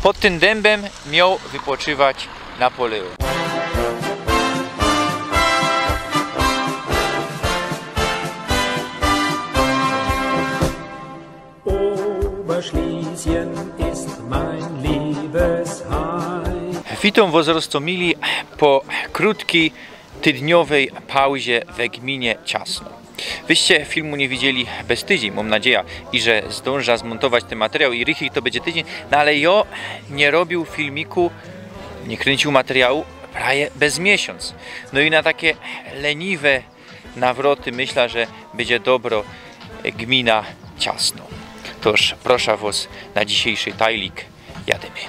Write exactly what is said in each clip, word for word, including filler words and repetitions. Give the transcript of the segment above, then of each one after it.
Pod tym dębem miał wypoczywać Napoleon. Oberschlesien ist mein Liebesheim. Witōm wos roztōmili po krōtkij tydniowyj pauzie we gminie Ciasno. Wyście filmu niy widzieli bez tydziyń, mōm nadzieja, i że zdōnża zmōntować tyn materiał i richtig to bydzie tydziyń, no ale jo niy robiōł filmiku, niy krynciōł materiału prawie bez miesiōnc. No i na take leniwe nawroty myśla, że bydzie dobro gmina Ciasno. Toż proszã wos na dzisiejszy tajlik, jadymy.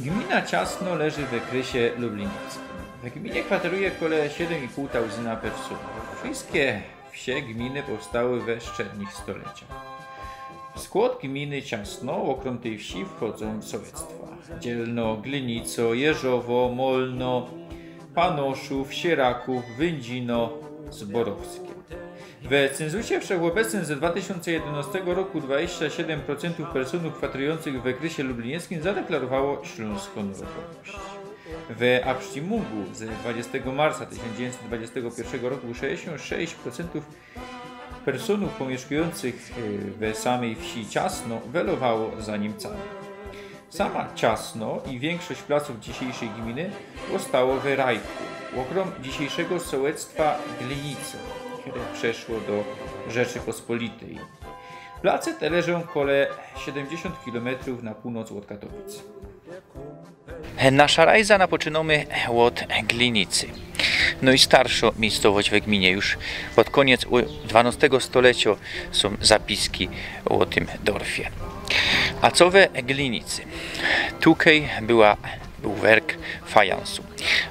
Gmina Ciasno leży we krysie lublinieckim. We gminie kwateruje kole siedym i pōł tauzyna personōw. Wszyjske wsie gminy powstały we strzednich stoleciach. W skłod gminy Ciasno ôkrōm tyj wsi wchodzōm sołectwa: Dzielno, Glinico, Jerzowo, Molno, Panoszōw, Sierakōw, Wyndzino, Zborowskie. We cynzusie wszechobecnym ze dwa tysiōnce jedynŏstego roku dwadzieścia siedym procyntōw personōw kwaterujōncych we krysie lublinieckim zadeklarowało ślōnską narodowość. We abstimungu ze dwudziestego marca tysiōnc dziewiyńćset dwudziestego piyrszego roku sześćdziesiōnt sześć procyntōw personōw pōmiyszkujōncych, e, we samyj wsi Ciasno welowało za Niymcami. Sama Ciasno i wiynkszość placōw dzisiyjszyj gminy powstało we rajku, ôkrōm dzisiyjszego sołectwa Glinico, kere przeszło do Rzeczypospolityj. Place te leżōm kole siedymdziesiōnt kilometrōw na pōłnŏc ôd Katowic. Nasza rajza napoczynōmy ôd Glinicy. No i starszŏ miyjscowość we gminie, już pod kōniec u-, dwanŏstego stoleciŏ sōm zapiski ô tym dorfie. A co we Glinicy? Tukej była, bōł werk fajansu.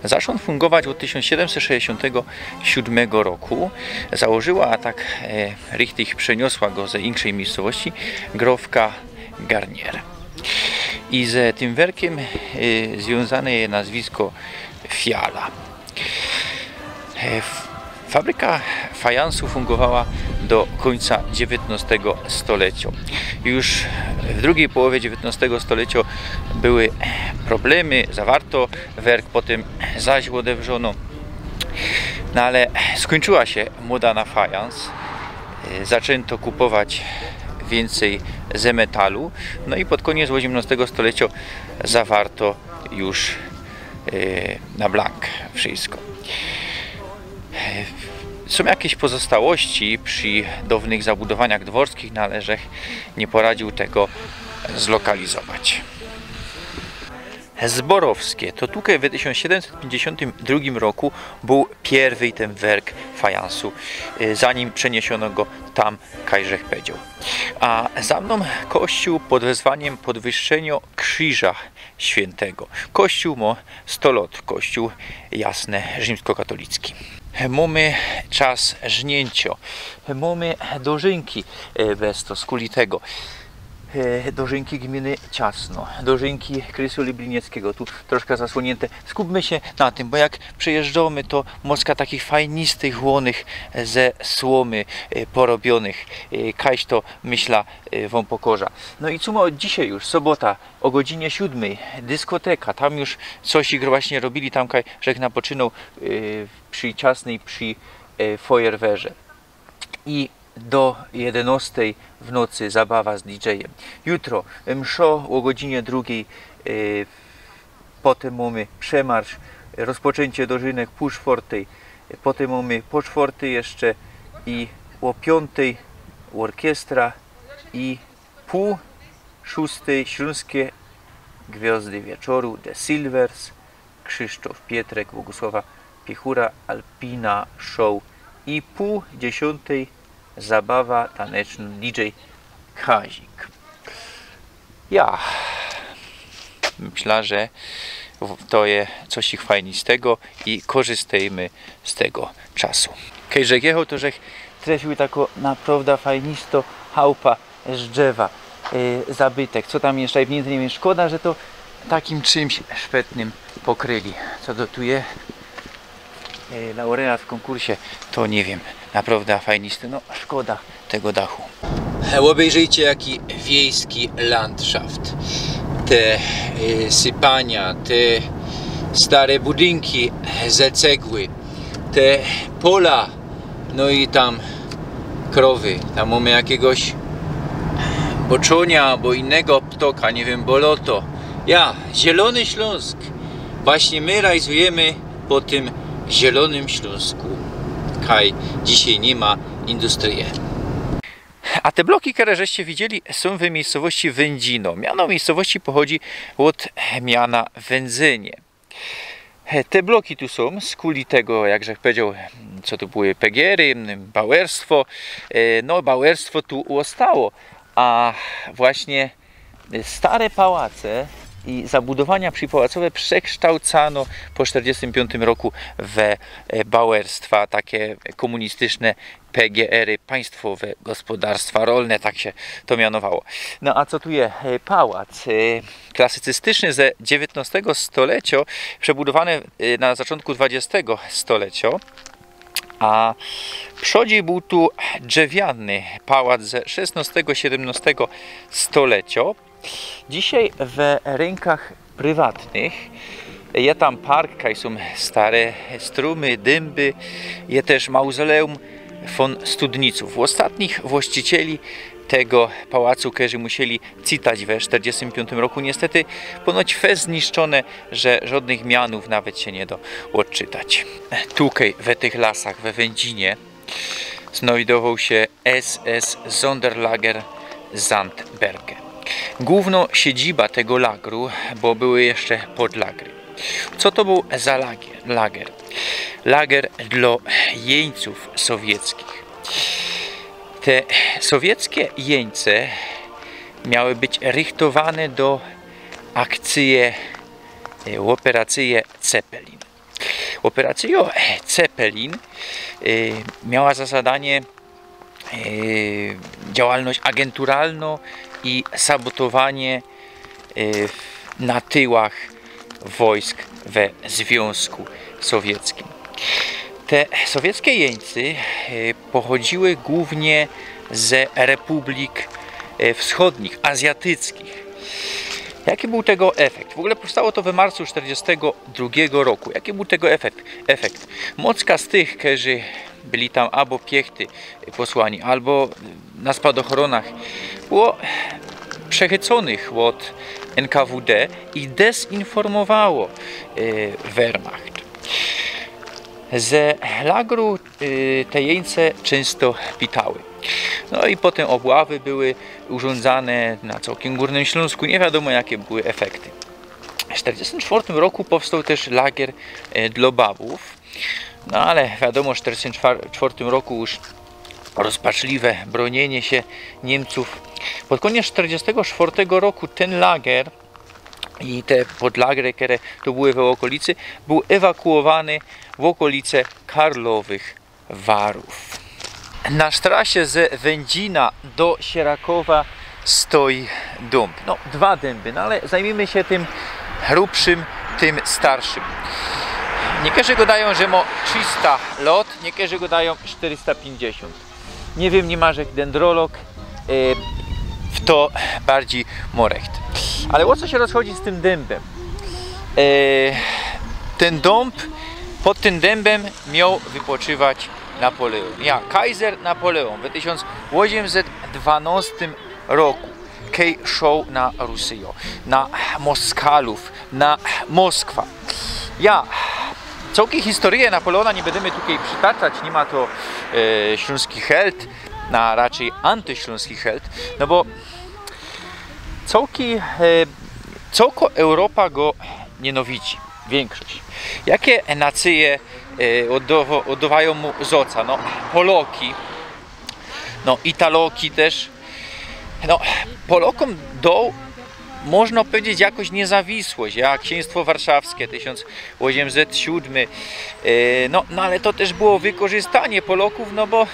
Zaczōn fungować ôd tysiōnc siedymset sześćdziesiōntego siódmego roku. Założyła tak, e, richtig przeniosła go ze inkszej miyjscowości grofka Garnier. I ze tym werkiym, y, zwiōnzane je nazwisko Fiala. E, f-, fabryka fajansu fungowała do kōńca dziewiytnŏstego stoleciŏ. Już w drugij połowie dziewiytnŏstego stoleciŏ były problemy, zawarto werk, potym zaś ôdewrzono. No ale skōńczyła sie moda na fajans. E, zaczynto kupować wiyncyj ze metalu. No i pod kōniec ôziymnŏstego stoleciŏ zawarto już, e, na blank wszystko. E, sōm jakieś pozostałości przi downych zabudowaniach dworskich, no ale żech niy poradziōł tego zlokalizować. Zborowskie, to tukej w tysiōnc siedymset piyńćdziesiōntym drugim roku bōł piyrwyj tyn werk fajansu, y, zanim przeniesiono go tam, kaj żech pedzioł. A za mnōm kościōł pod wezwaniym Podwyższeniŏ Krziża Świyntego. Kościōł mŏ sto lŏt, kościōł jasne rzimskokatolicki. Mōmy czas żniyncio. Mōmy dożynki, e, bez to, skuli tego. E, dożynki gminy Ciasno, dożynki krysu lublinieckigo, tu troszkã zasłōniynte. Skupmy sie na tym, bo jak przejyżdżōmy, to mnŏ takich fajnistych, ônych ze słōmy, e, porobionych, e, kajś to, myśla, e, wōm pokożã. No i co mŏ dzisiej już, sobota, ô godzinie siōdmej, dyskoteka, tam już coś właśnie robiyli, tam kaj żech napoczynōł, e, przi Ciasnyj, przi, e, fojerwerze. I do jedynŏstej w nocy zabawa z didżejem. Jutro mszo ô godzinie drugij, e, potym mōmy przemarsz, rozpoczyncie dożynek pōł sztwŏrtej, potym mōmy po sztwŏrtej jeszcze i ô piōntej ôrkiestra i pōł szōstej Ślōnske Gwiŏzdy Wieczoru, The Silvers, Krzysztof Pietrek, Bogusława Piechura, Alpina Show i pōł dziesiōntej zabawa taneczno, didżej Kazik. Ja myśla, że w-, to je coś ich fajnistego i korzystejmy z tego czasu. Kej żech jechoł, to żech trefiōł takŏ naprŏwdã fajnistŏ chałupa z drzewa, y, zabytek. Co tam jeszcze? Niy wiym, szkoda, że to takim czymś szpetnym pokryli. Co to tu je? Y, laureat w kōnkursie, to niy wiym. Naprŏwdã fajnisty, no szkoda tego dachu. Ôbejrzyjcie, jaki wiejski landszaft. Te y, sypania, te stare budynki ze cegły, te pola, no i tam krowy. Tam mōmy jakiegoś boczonia abo innego ptoka, niy wiym, boloto. Ja, Zielony Śląsk. Właśnie my rajzujymy po tym Zielonym Śląsku. Kaj dzisiej niy ma industryje. A te bloki, kere żeście widzieli, sōm w miyjscowości Wędzino. Miano miyjscowości pochodzi ôd miana w Wędzynie. E, te bloki tu sōm, skuli tego, jak żech powiedzioł, co tu były pegery, bauerstwo. E, no, bauerstwo tu ôstało, a właśnie stare pałace i zabudowania przypałacowe przekształcano po sztyrdziestym piōntym roku we e, bauerstwa, takie kōmunistyszne pegery, państwowe gospodarstwa rolne, tak sie to mianowało. No a co tu je? E, pałac. E, klasycystyszny ze dziewiyntnostego stolecio, przebudowany e, na zaczōntku dwudziestego stolecio. A przodzij bōł tu drzewiany pałac ze szesnostego, siedymnostego stolecio. Dzisiej we rynkach prywatnych je tam park, kaj sōm stare strumy, dymby, je tyż mauzoleum von Studnicōw. Ôstatnich właścicieli tego pałacu, kerzy musieli cytać we sztyrdziestym piōntym roku, niystety, ponoć fest zniszczōne, że żodnych mianōw nawet sie niy do ôdczytać. Tukej, we tych lasach, we Wędzinie, znojdowoł sie S S Sonderlager Sandberge. Głōwno siedziba tego lagru, bo były jeszcze podlagry. Co to bōł za lagier? Lager? Lager dlo jeńcōw sowieckich. Te sowieckie jeńce miały być rychtowane do akcyje, e, operacyje Cepelin. Operacyjo Cepelin e, miała za zadanie e, działalność agenturalno i sabotowanie e, na tyłach wojsk we Związku Sowieckim. Te sowieckie jeńcy e, pochodziły głōwnie ze republik e, wschodnich, azjatyckich. Jaki bōł tego efekt? W ogōle powstało to we marcu sztyrdziestego drugigo roku. Jaki bōł tego efekt? Efekt. Mocka z tych, kerzy byli tam abo piechty posłani, abo na spadochoronach, było przechycōnych ôd N K W D i dezinformowało e, Wehrmacht. Ze lagru e, te jeńce czynsto pitały. No i potym ôbławy były urządzane na cołkim Gōrnym Ślōnsku. Niy wiadōmo, jake były efekty. W sztyrdziestym czwortym roku powstoł tyż lager e, dlo babōw. No ale wiadōmo, w sztyrdziestym czwortym roku już rozpaczliwe brōniynie sie Niymcōw. Pod kōniec sztyrdziestego czwortego roku tyn lager i te podlagry, kere tu były we ôkolicy, bōł ewakuowany w ôkolice Karlowych Warōw. Na sztrasie ze Wędzina do Sierakowa stoi dōmb. No, dwa dymby, no ale zajmijmy sie tym grubszym, tym starszym. Niykerzy godajōm, że mo trzysta lot, niykerzy godajōm sztyrysta piyńćdziesiōnt. Niy wiym, niy ma żech dendrolog, e, w to bardzij morecht. Ale ô co sie rozchodzi z tym dymbym? E, tyn dōmb, pod tym dymbym mioł wypoczywać Napoleōn. Ja, kajzer Napoleōn we tysiōnc ôziymset dwanostym roku, kej szoł na Rusyjo, na Moskalōw, na Moskwa. Ja, cołkij historyje Napoleōna niy bydymy tukej przytaczać, niy ma to e, ślōnski helt, na raczyj antyślōnski helt, no bo cołkij, e, cołko Europa go niynawidzi, wiynkszość. Jake nacyje e, ôddowo-, ôddowajōm mu zoca? No, Poloki, no, Italoki tyż. No, Polokōm doł, można powiedzieć, jakoś niezawisłość, ja, Księstwo Warszawskie, tysiōnc ôziymset siōdmy. E, no, no, ale to tyż było wykorzystanie Polokōw, no bo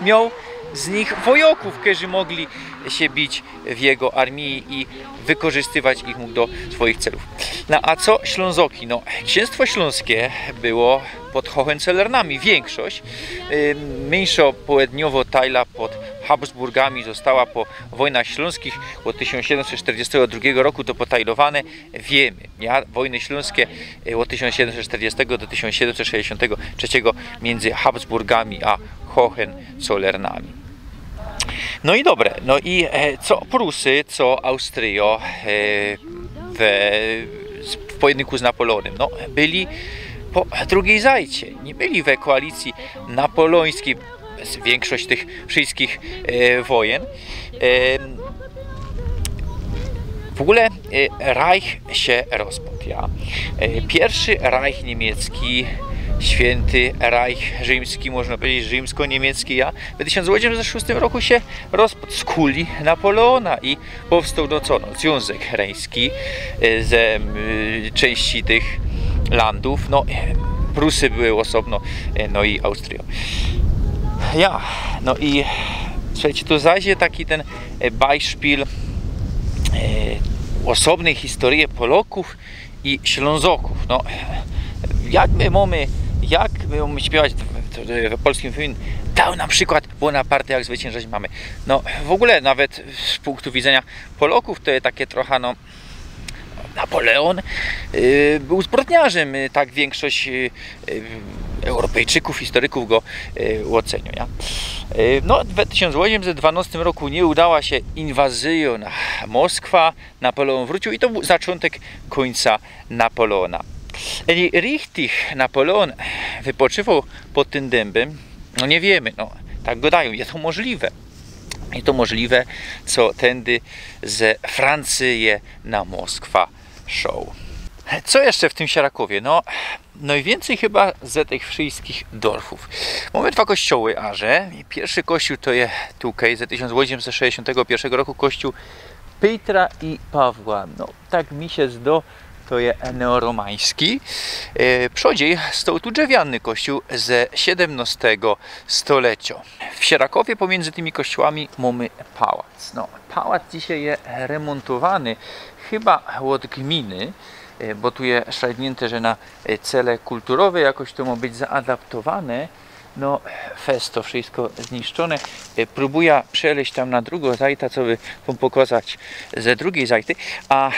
mioł z nich wojokōw, kerzy mogli sie bić w jego armii i wykorzystywać ich mōg do swoich celōw. No, a co Ślōnzoki? No, Księstwo Ślōnskie było pod Hohenzollernami, wiynkszość, e, miyńszo połedniowo tajla pod Habsburgami została po wojnach ślōnskich ôd tysiōnc siedymset sztyrdziestego drugiego roku, to potajlowane, wiymy, ja? Wojny ślōnskie, e, ôd tysiōnc siedymset sztyrdziestego do tysiōnc siedymset sześćdziesiątego trzeciego między Habsburgami a Hohenzollernami. No i dobre, no i, e, co Prusy, co Austryo, e, we, w pojedynku z Napoleonym, no, byli po drugij zajcie, niy byli we koalicji napoleońskij, z-, wiynkszość tych wszyjskich, e, wojen. E, w ôgōle, e, Reich sie rozpadł, ja. E, piyrszy Reich niymiecki, świynty Reich rzimski, można powiedzieć, rzimsko-niymiecki, ja, w tysiōnc ôziemset szōstym roku sie rozpadł z kuli Napoleona i powstoł, no co, no, Zwiōnzek Reński, e, ze, y, czynści tych landōw, no, e, Prusy były ôsobno, e, no i Austryo. Ja, no i słuchejcie, tu zaś je taki tyn, e, bajszpil, e, ôsobnyj historyje Polokōw i Ślōnzokōw. No, jak my mōmy, jak my mōmy śpiywać w, w, w polskim filmie: „Dał nam przikład, Bonaparte, jak zwyciynżać mamy”. No, w ôgōle nawet z punktu widzynio Polokōw to je takie trocha, no, Napoleon, y, bōł zbrodniarzym, y, tak wiynkszość, y, y, Europejczykōw, historyków go, y, ôcynio, ja? Y, no, w tysiōnc ôziemset dwanostym roku niy udała sie inwazyjo na Moskwa, Napoleon wrōciōł i to bōł zaczōntek kōńca Napoleona. Eli richtig Napoleon wypoczywoł pod tym dymbym, no niy wiymy, no, tak godajōm, je to możliwe. Je to możliwe, co tyndy ze Francyje na Moskwa szoł. Co jeszcze w tym Sierakowie? No, nojwiyncyj chyba ze tych wszyjskich dorfōw. Mōmy dwa kościoły, a że piyrszy kościōł to je tukej, ze tysiōnc ôziemset sześćdziesiątego pierwszego roku, kościōł Pejtra i Pawła. No, tak mi sie zdo, to je neoromański. E, przodzij stoł tu drzewiany kościōł ze siedymnostego stolecio. W Sierakowie pomiyndzy tymi kościołami mōmy pałac. No, pałac dzisiej je remōntowany chyba ôd gminy, e, bo tu je szajbniynte, że na, e, cele kulturowe jakoś to mo być zaadaptowane. No, fest to wszysko zniszczōne. E, prōbuja przelyźć tam na drugõ zajtã, coby wōm pokŏzać ze drugij zajty. A, e,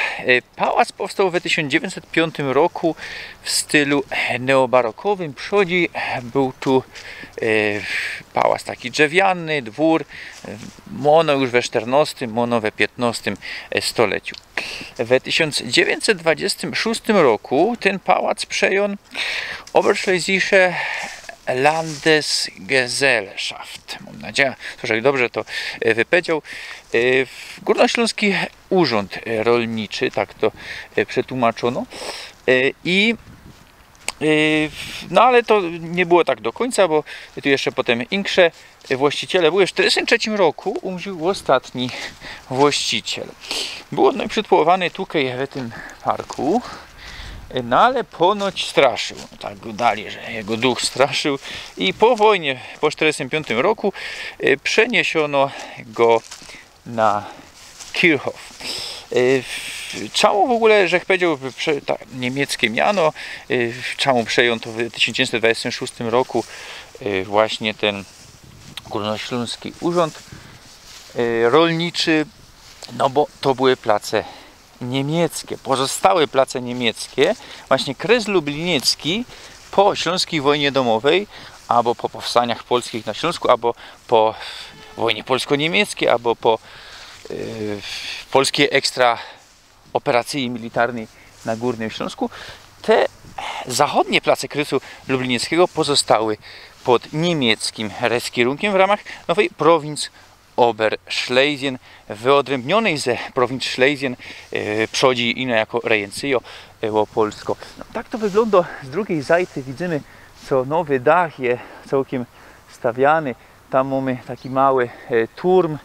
pałac powstoł we tysiōnc dziewiyńćset piōntym roku w stylu neobarokowym. Przodzij bōł tu, e, pałac taki drzewiany, dwōr, e, ôno już we sztyrnostym, ôno we piytnostym, e, stoleciu. We tysiōnc dziewiyńćset dwadzieścia szōstym roku tyn pałac przejōn Oberschlesische Landesgesellschaft. Mōm nadzieja, że dobrze to, e, wypowiedzioł. E, w-, Gōrnoślōnski Urząd, e, Rolniczy, tak to, e, przetłumaczōno. E, i, e, w-, no ale to niy było tak do kōńca, bo tu jeszcze potym inksze właściciele były. W sztyrdziestym trzecim roku umrził ôstatni właściciel. Było ôno uprzytłowane tukej w tym parku. No ale ponoć straszył. Tak godali, że jego duch straszył. I po wojnie, po sztyrdziestym piōntym roku, e, przeniesiono go na Kirchhof. E, w-, czemu w ogóle, że powiedział, prze-, ta, niemieckie miano, e, czemu przejął to w tysiōnc dziewiyńćset dwadzieścia szōstym roku, e, właśnie tyn Gōrnoślōnski Urząd, e, Rolniczy, no bo to były place niemieckie, pozostałe place niemieckie, właśnie kres lubliniecki po Ślōnskij Wojnie Domowej, abo po powstaniach polskich na Ślōnsku, abo po wojnie polsko-niemieckiej, abo po, e, polskij ekstra operacyji militarnyj na Gōrnym Ślōnsku, te zachodnie place kresu lublinieckigo pozostały pod niemieckim reskierunkiym w ramach nowej prowincji Oberschlesien, wyodrymbnionyj ze prowincji Schlesien, e, przodzij ino jako rejencyjo, e, opolsko. No, tak to wyglōndo. Z drugij zajty widzymy, co nowy dach je cołkiym stawiany. Tam mōmy taki mały, e, turm.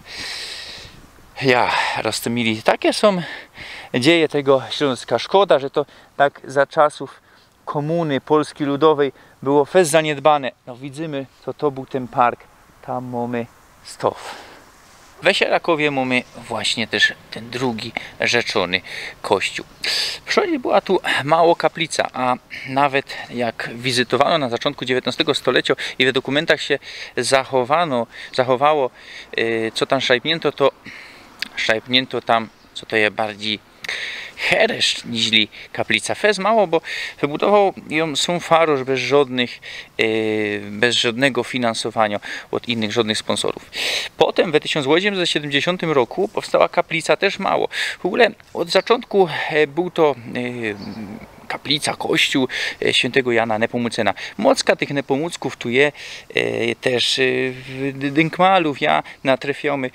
Ja, roztōmili. Takie sōm dzieje tego Ślōnska. Szkoda, że to tak za czasōw kōmuny Polski Ludowej było fest zaniedbane. No, widzymy, co to bōł tyn park. Tam mōmy stow. We Sierakowie mōmy właśnie tyż tyn drugi rzeczōny kościōł. Przodzie była tu mało kaplica, a nawet jak wizytowano na zaczōntku dziewiytnostego stolecio i we dokumentach sie zachowano, zachowało, y, co tam szajpniynto, to szajpniynto tam, co to je bardzij heresz niźli kaplica. Fest mało, bo wybudowoł jōm sōm farosz bez żodnych, e, bez żodnego finansowaniŏ ôd innych, żodnych spōnsorōw. Potym we tysiōnc ôziymset siedymdziesiōntym roku powstała kaplica, tyż mało. W ogōle ôd zaczōntku, e, bōł to, e, kaplica, kościōł, e, świyntego Jana Nepōmucyna Mocka. Tych Nepōmuckōw tu je, e, tyż, e, w d-, dynkmalōw, ja, natryfiōmy.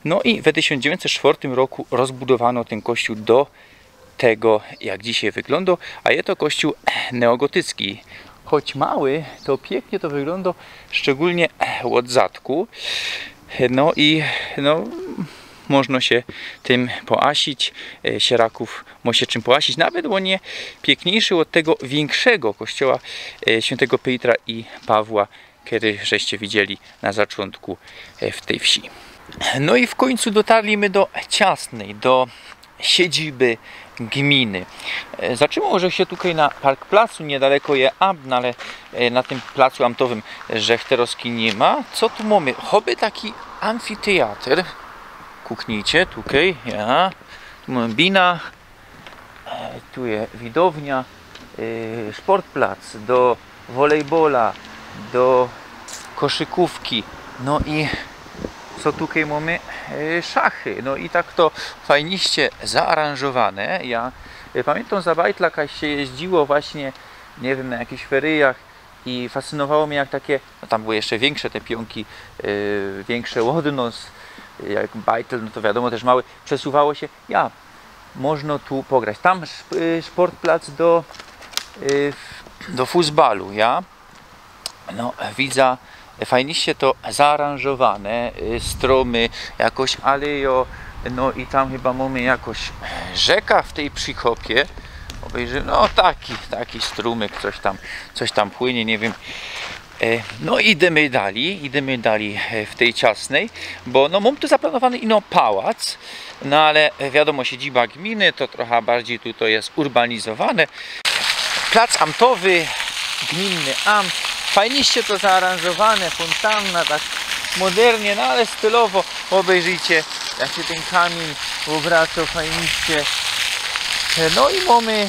No i we tysiōnc dziewiyńćset sztwŏrtym roku rozbudowano tyn kościōł do tego, jak dzisiej wyglōndŏ, a je to kościōł neogotycki. Choć mały, to piyknie to wyglōndŏ, szczegōlnie ôd zadku. No i, no, możno sie tym poasić, e, Sierakōw mo sie czym poasić, nawet ôn je piykniyjszy ôd tego wiynkszego kościoła, e, świyntego Pejtra i Pawła, kery żeście widzieli na zaczōntku, e, w tyj wsi. No i w kōńcu dotarli my do Ciasnej, do siedziby gminy. E, zatrzimoł żech sie tukej na parkplacu, niydaleko je amt, no ale, e, na tym placu amtowym żech teroz ni ma. Co tu mōmy? Choby taki amfiteatr. Kuknijcie, tukej, ja. Tu mōmy bina, e, tu je widownia, e, szportplac do wolejbola, do koszykōwki. No i co tukej mōmy? E, szachy. No i tak to fajniście zaaranżowane. Ja, e, pamiyntōm, za bajtlaka sie jeździło właśnie, niy wiym, na jakichś feryjach i fascynowało mie, jak take, no tam były jeszcze wiynkrze te piōnki, e, wiynkrze ôd nos, jak bajtel, no to wiadōmo, tyż mały, przesuwało sie. Ja, możno tu pograć. Tam szp-, y, szportplac do, y, f-, do fuzbalu, ja. No, widza, fajniście to zaaranżowane, y, strōmy, jakoś alejŏ, no i tam chyba mōmy jakoś rzeka w tyj przikopie. Ôbejrzymy, no taki, taki strōmyk, coś tam, coś tam płynie, niy wiym. E, no idymy dalij, idymy dalij, e, w tyj Ciasnyj, bo no mōm tu zaplanowany ino pałac, no ale, e, wiadōmo, siedziba gminy, to trocha bardzij tu to je urbanizowane. Plac amtowy, gminny amt, fajniście to zaaranżowane, fōntana, tak modernie, no ale stylowo, ôbejrzyjcie, jak sie tyn kamiyń ôbracŏ, fajniście. E, no i mōmy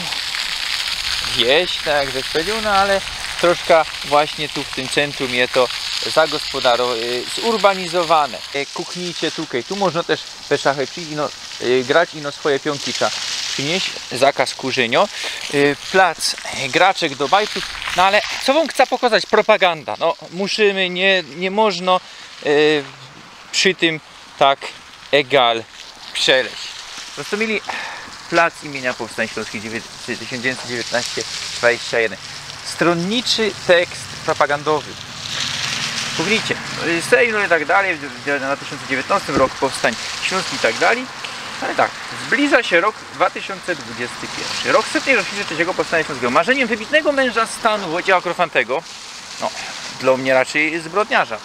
wieś, tak jak żech powiedzioł, no ale troszka właśnie tu w tym centrum je to zagospodaro-, y, zurbanizowane. E, kuknijcie tukej, tu możno tyż we szachy prziś, no, y, grać, ino swoje piōnki trzeba prziniyś, zakaz kurzynio. Y, plac, y, graczek do bajtlu, no ale co wōm chcã pokŏzać? Propaganda, no, musimy, niy, niy możno, y, przi tym tak egal przeleć. Prosto mieli plac imiynia Powstaniy Ślōnskich, dziewię-, tysiōnc dziewiyńćset dziewiyńtnaście dwadzieścia jedyn. Strōnniczy tekst propagandowy. Kuknijcie, Sejm, no i tak dalij, w, w, na tysiōnc dziewiętnastym roku powstań ślōnskich i tak dalij. Ale tak, zbliża się rok dwa tysiōnce dwudziesty piyrszy. Rok setnej rocznicy trzeciego Powstania Śląskiego. Marzeniem wybitnego męża stanu Wojciecha Korfantego, no, dlō mie raczyj zbrodniarza,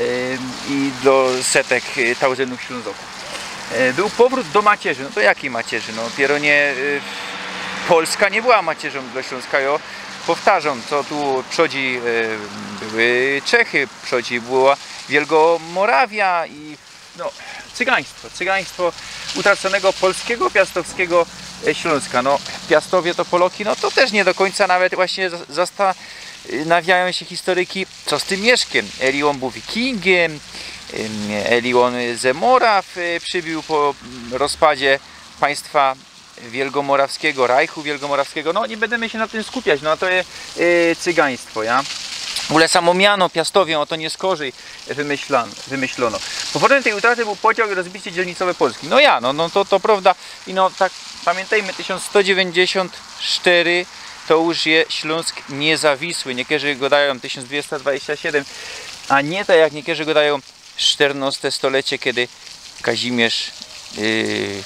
ym, i dlō setek, y, tauzyndnōw Ślōnzokōw, y, bōł powrōt do macierzy. No to jakij macierzy? No, pierōnie, y, Polska niy była macierzōm dlō Ślōnska, jo. Powtarzōm, co tu przodzi, y, były Czechy, przodzi była Wielgomorawia i no, cygaństwo, cygaństwo utraconego polskigo, piastowskigo, e, Ślōnska. No, Piastowie to Poloki, no to tyż niy do kōńca nawet właśnie za-, zastanawiajōm sie historyki, co z tym Mieszkiym. Eli ôn bōł wikingym, ym, eli ôn ze Moraw, e, przibōł po, mm, rozpadzie państwa wielgomorawskigo, Rajchu Wielgomorawskigo. No, niy bydymy sie na tym skupiać, no, to je, e, cygaństwo, ja. W ôgōle samo miano Piastowie, ô to niy skorzij wymyślan-, wymyślono. Powodym tyj utraty bōł podział i rozbiciy dzielnicowe Polski. No ja, no, no to, to prowda. I no, tak, pamiyntejmy, tysiōnc sto dziewięćdziesiąt cztery to już je Ślōnsk niyzawisły. Niykerzy godajōm tysiōnc dwieście dwadzieścia siedym, a niy tak jak niykerzy godajōm, szternŏste stolecie, kedy Kazimierz, yy,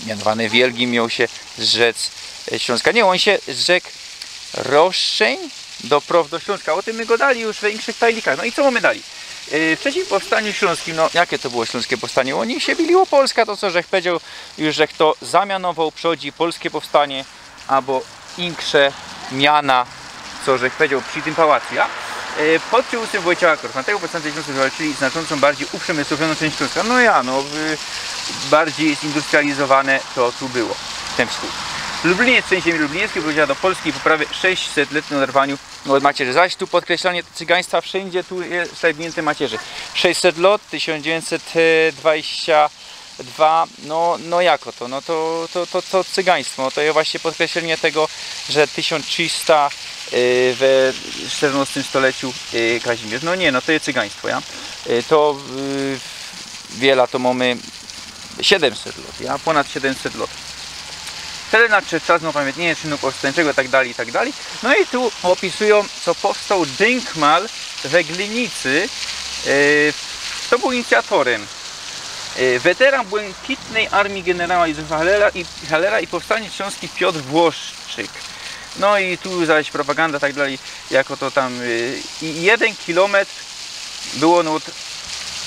mianowany Wielgi, mioł sie zrzec, e, Ślōnska. Niy, ôn sie zrzek roszczeń do praw do Ślōnska. Ô tym my godali już we inkszych tajlikach. No i co mōmy dalij? Y, w trzecim powstaniu ślōnskim, no jakie to było ślōnskie powstanie? Ôni sie bili ô Polska, to co żech pedział już, żech to zamianowoł, przodzi polskie powstanie, abo insze miana, co żech pedział przi tym pałacu, ja? Y, pod przywōdztwym Wojciecha Korfantego powstańcy ślōnscy wywalczyli znaczōnco bardzij uprzemysłownõ czynść Ślōnska. No ja, no, y, bardzij zindustrializowane to tu było, tyn wschōd. Lubliniec, część ziemi lublinieckiej powiedziała do Polski po prawie sześćsetletnym oderwaniu No, macie, że zaś tu podkreślanie cygaństwa wszędzie, tu jest szajbnięte macierzy. sześćset lot, tysiąc dziewięćset dwadzieścia dwa, no, no jako to? No to, to, to, to cygaństwo, no to jest właśnie podkreślenie tego, że tysiąc trzysta y, we czternastym stuleciu y, Kazimierz. No nie, no to jest cygaństwo, ja? Y, To y, wiela to mamy siedemset lot, ja? Ponad siedemset lot. Helena Czerczazna, upamiętnienie czynu powstańczego i tak dalej, i tak dalej. No i tu opisują, co powstał Dynkmal we Glinicy. E, Kto był inicjatorem? E, Weteran Błękitnej Armii generała Józefa Hallera i, Hallera i powstanie śląski Piotr Włoszczyk. No i tu zaś propaganda, tak dalej, jako to tam e, i jeden kilometr było no,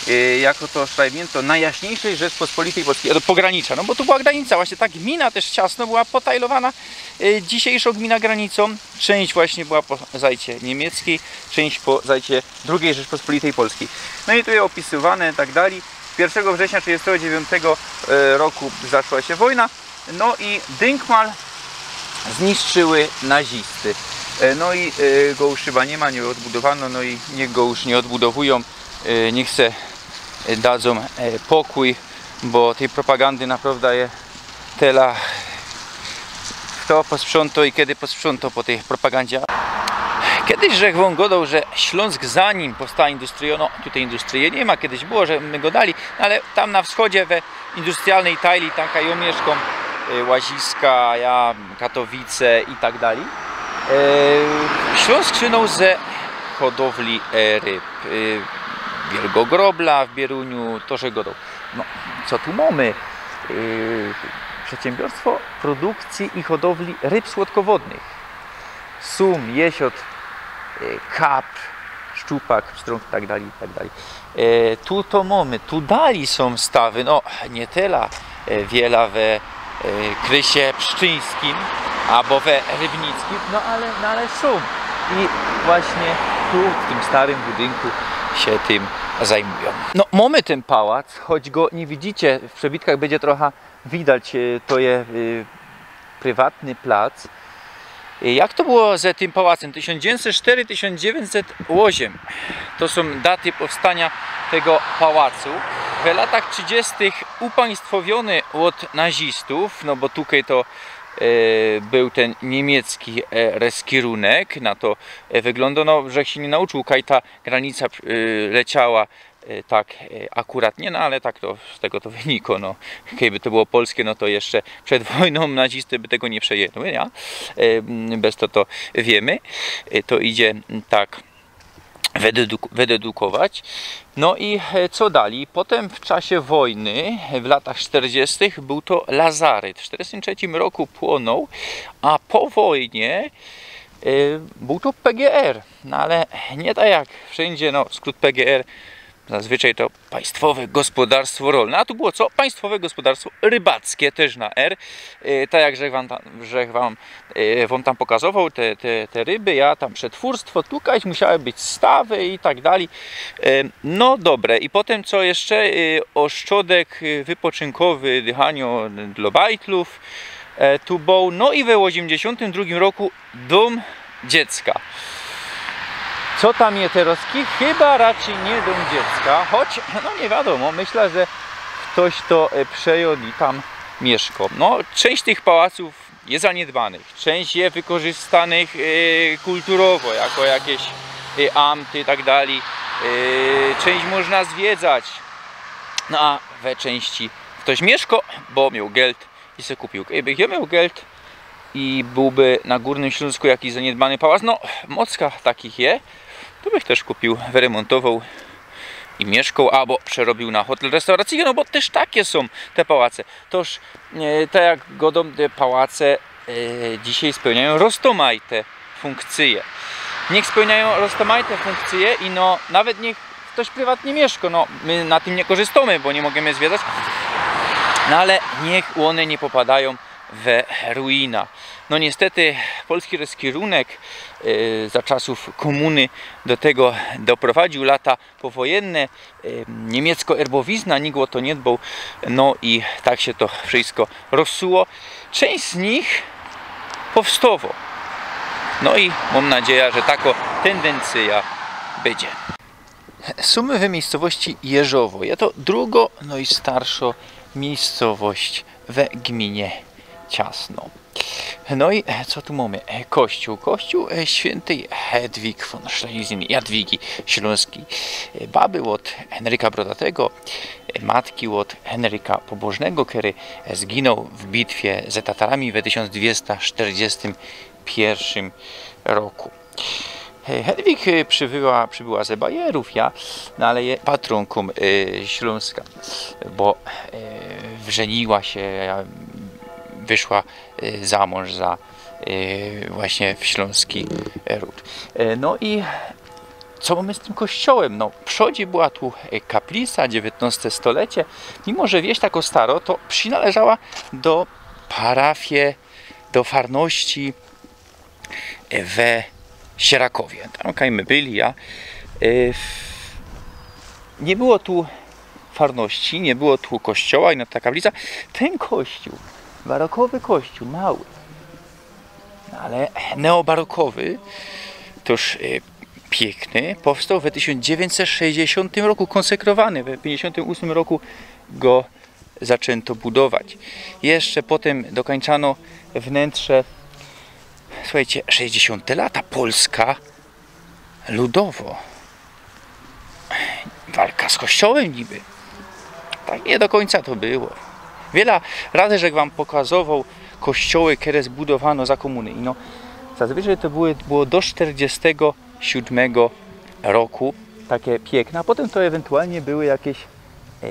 e, jako to szlajbnięto Najjaśniejszej Rzeczpospolitej Polskiej, do pogranicza, no bo tu była granica, właśnie ta gmina też ciasno była potajlowana e, dzisiejszą gminã granicą. Część właśnie była po zajcie niemieckiej, część po zajcie drugiej Rzeczpospolitej Polskiej. No i tu jest opisywane i tak dalej. Pierwszego września tysiąc dziewięćset trzydziestego dziewiątego e, roku zaczęła się wojna. No i Dynkmal zniszczyły nazisty. E, No i e, go już chyba nie ma, nie odbudowano, no i niech go już nie odbudowują, e, niech se e, dadzą e, pokój, bo tej propagandy naprawdę jest tyle. Kto posprzątał i kiedy posprzątał po tej propagandzie? Kiedyś żech wōm godał, że Śląsk, zanim powstała industria, no tutaj industrie nie ma, kiedyś było, że my godali, no ale tam na wschodzie we industrialnej tajli, tam kaj jŏ miyszkōm, y, Łaziska, ja, Katowice i tak dalej. E, Śląsk słynął ze hodowli e, ryb. E, Wielgogrobla w Bieruniu, to żech godał. No, co tu mamy? E, Przedsiębiorstwo produkcji i hodowli ryb słodkowodnych. Sum, jesiot, e, kap, szczupak, pstrōng i tak dalej, i tak dalej. E, Tu to mamy, tu dalij sōm stawy, no nie tela e, wiela we e, Krysie Pszczyńskim abo we Rybnickim, no ale, no ale sōm. I właśnie tu w tym starym budynku się tym zajmują. No mamy tyn pałac, choć go nie widzicie, w przebitkach bydzie trochã widać, e, to je e, prywatny plac. Jak to było ze tym pałacym? Tysiōnc dziewięćset cztery, tysiōnc dziewięćset ôziym. To sōm daty powstania tego pałacu. W latach trzidziestych upaństwowiōny ôd nazistōw, no bo tukej to e, bōł tyn niymiecki e, reskirunek. Na to e, wyglōndŏ, no, żech sie niy nauczōł, kaj ta granica e, leciała e, tak e, akuratnie, no ale tak to z tego to wyniko, no. Kejby to było polskie, no to jeszcze przed wojnōm nazisty by tego niy przejęły, ja? E, Bez to to wiymy. E, To idzie tak wydeduk- wydedukować. No i e, co dalij? Potym w czasie wojny, w latach czterdziestych, bōł to lazaret. W czterdziestym trzecim roku płōnōł, a po wojnie e, bōł to P G R. No ale niy tak jak wszyndzie, no, skōrō P G R, zazwyczaj to Państwowe Gospodarstwo Rolne. A tu było co? Państwowe Gospodarstwo Rybackie, tyż na R. E, Tak jak żech wōm tam, żech wōm, e, wōm tam pokazowoł te, te, te ryby, ja tam przetwōrstwo, tukej musiały być stawy i tak dalij. E, No dobre, i potym co jeszcze? E, Ôszczodek e, wypoczynkowy, dychaniŏ dlŏ bajtlōw e, tu bōł. No i we ôziymdziesiōntym drugim roku Dōm Dziecka. Co tam je terŏzki? Chyba raczyj niy Dōm Dziecka, choć, no niy wiadōmo, myślã, że ftoś to e, przejōn i tam miyszkŏ. No, czynść tych pałacōw je zaniydbanych, czynść je wykorzystanych e, kulturowo, jako jakeś e, amty i tak dalij. E, Czynść można zwiedzać, no a we czynści ftoś miyszkŏ, bo mioł geld i se kupiōł. Jakbych jŏ mioł geld i bōłbych na Gōrnym Ślōnsku jakiś zaniydbany pałac, no, mocka takich je, to bych tyż kupiōł, wyremontowoł i miyszkoł, abo przerobiōł na hotel, restauracyjõ, no bo tyż take sōm te pałace. Toż, e, tak jak godōm, te pałace e, dzisiej spełniajōm roztomajte funkcyje. Niech spełniajōm roztomajte funkcyje i no, nawet niech Ftoś prywatnie miyszko, no my na tym niy korzystomy, bo niy mogymy zwiedzać. No ale niych ône niy popadajōm we ruina. No niystety polski rozkierunek e, za czasōw kōmuny do tego doprowadziōł, lata powojynne, e, niymiecko-erbowizna, nikt ô to niy dboł. No i tak sie to wszysko rozsuło. Czynść z nich powstowo. No i mōm nadzieja, że tako tyndyncyjo bydzie. Sōm w miyjscowości Jerzowo. Je to drugo nojstarszŏ miyjscowość we gmiynie Ciasno. No i co tu mōmy? Kościōł. Kościōł e, świyntyj Hedwig von Schlesien, Jadwigi Ślōnskij. E, baby ôd Henryka Brodatego, e, matki ôd Henryka Pobożnego, kery zginoł w bitwie ze Tatarami we tysiōnc dwiysta sztyrdziestym piyrszym roku. E, Hedwig e, przybyła, przybyła ze Bajerōw, ja, no ale je patrōnkōm e, Ślōnska, bo e, wrzeniła sie, e, wyszła e, za mōnż za e, właśnie w ślōnski rōd. E, no i co mōmy z tym kościołym? No, przodzie była tu e, kaplica, dziewiytnŏste stolecie. Mimo że wieś tako staro, to przinŏleżała do parafie, do farności e, we Sierakowie. Tam kaj my byli, ja. E, w- niy było tu farności, niy było tu kościoła i no ta kaplica. Tyn kościōł, barokowy kościoł, mały, no ale neobarokowy, toż e, piykny, powstoł we tysiōnc dziewiyńćset sześćdziesiōntym roku, kōnsekrowany. We piyńćdziesiōntym ôsmym roku go zaczynto budować. Jeszcze potym dokōńczano wnyntrze. Suchejcie, sześćdziesiōnte lata, Polska ludowo. Walka z kościołym niby. Tak niy do kōńca to było. Wiela razy żech wōm pokazowoł kościoły, kere zbudowano za kōmuny. I no, zazwyczaj to były, było do sztyrdziestego siódmego roku. Take piykne, a potym to ewentualnie były jakeś e,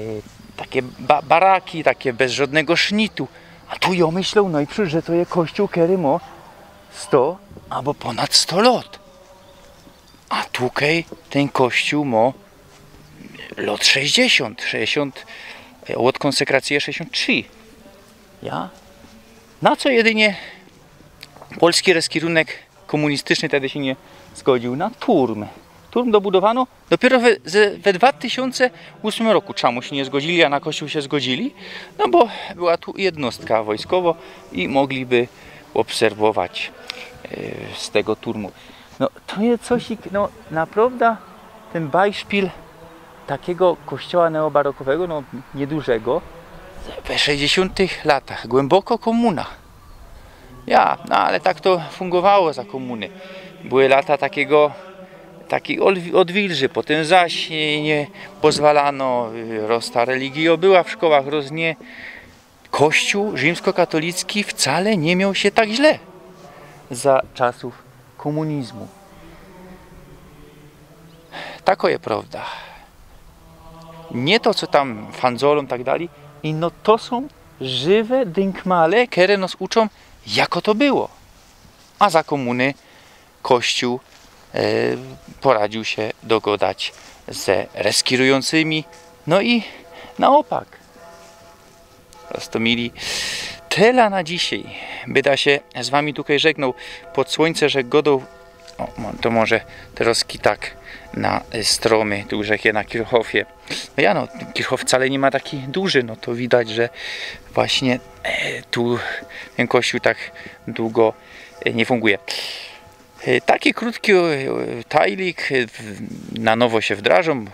take ba- baraki, take bez żodnego sznitu. A tu jŏ myślōł nojprzōd, że to je kościōł, kery mŏ sto abo pōnad sto lŏt. A tukej tyn kościōł mŏ lŏt sześćdziesiōnt, sześćdziesiōnt, e, ôd kōnsekracyje sześćdziesiōnt trzi. Ja? Na co jedynie polski rozkierunek kōmunistyczny tedy sie niy zgodziōł? Na turm. Turm dobudowano dopiyro we, ze, we dwa tysiōnce ôsmym roku. Czamu sie niy zgodzili, a na kościōł sie zgodzili? No bo była tu jednostka wojskowo i mogliby ôbserwować e, z tego turmu. No to je coś, no naprŏwda tyn bajszpil takigo kościoła neobarokowego, no niedużego, we sześćdziesiōntych latach, głyboko kōmuna. Ja, no ale tak to fungowało za kōmuny. Były lata takigo, takij ôd- ôdwilży, potym zaś niy, niy pozwalano, y, roz ta religijŏ była w szkołach, roz niy. Kościōł rzimskokatolicki wcale niy mioł sie tak źle za czasōw kōmunizmu. Tako je prŏwda. Niy to, co tam fandzolōm, tak dalij. I no to sōm żywe dynkmale, kere nos uczōm, jako to było. A za kōmuny kościōł e, poradziōł sie dogodać ze reskirujōncymi. No i na ôpak. Roztōmili. Tela na dzisiej. Byda sie z wami tukej żegnoł. Pod słōńce żech godoł. Ô, mo- to może terŏz tak na e, stromy, tu żech je na Kirchhofie. No ja, no, Kirchhof wcale niy ma taki duży, no to widać, że właśnie e, tu tyn kościōł tak dugo e, niy funguje. E, taki krōtki e, tajlik, e, w- na nowo sie wdrażōm.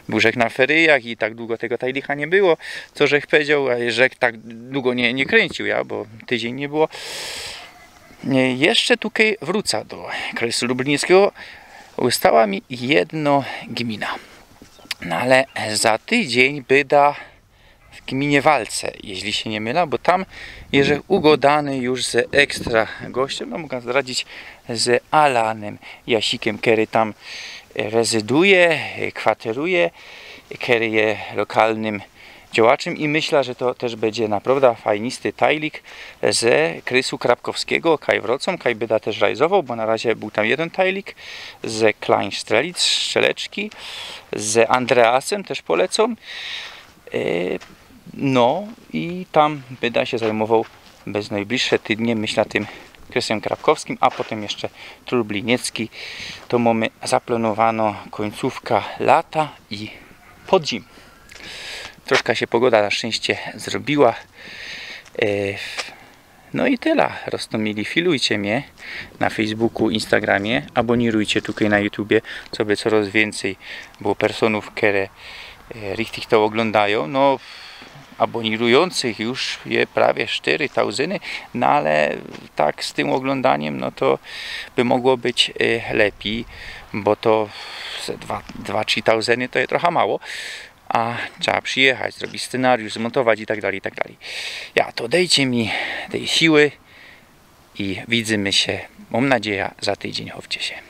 Bōł żech na feryjach i tak dugo tego tajlika niy było, co żech pedzioł, a żech tak dugo niy, niy kryńciōł, ja, bo tydziyń niy było. E, jeszcze tukej wrōca do Kresu Lublińskigo. Ôstała mi jedna gmina. No ale za tydziyń byda w gminie Walce, jeźli sie niy mylã, bo tam jeżech ugodany już ze ekstra gościym, no mogã zdradzić, z Alanym Jasikym, kery tam rezyduje, kwateruje, kery je lokalnym działaczym i myśla, że to tyż bydzie naprŏwda fajnisty tajlik ze krysu krapkowskigo, kaj wrŏcōm, kaj byda tyż rajzowoł, bo na razie bōł tam jedyn tajlik, ze Klein Strelic, Strzelecki, z Andreasym tyż polecōm. E, no i tam byda sie zajmowoł bez nojbliższe tydnie, myśla, tym krysym krapkowskim, a potym jeszcze Trubliniecki. To mōmy zaplōnowano kōńcōwka lata i podzim. Troszka sie pogoda na szczynście zrobiła. E, no i tela. Roztōmili, filujcie mie na Facebooku, Instagramie, abōnirujcie tukej na YouTubie, coby coroz wiyncyj było personōw, kere, e, richtig to ôglōndajōm. No, abōnirujōncych już je prawie sztyry tauzyny, no ale tak z tym ôglōndaniym, no to by mogło być, e, lepij, bo to ze dwa, dwa, trzi tauzyny to je trocha mało, a trzeba przijechać, zrobić scenariusz, zmōntować i tak dalij, i tak dalij. Ja, to dejcie mi tyj siły i widzymy sie, mōm nadzieja, za tydziyń. Chowcie sie.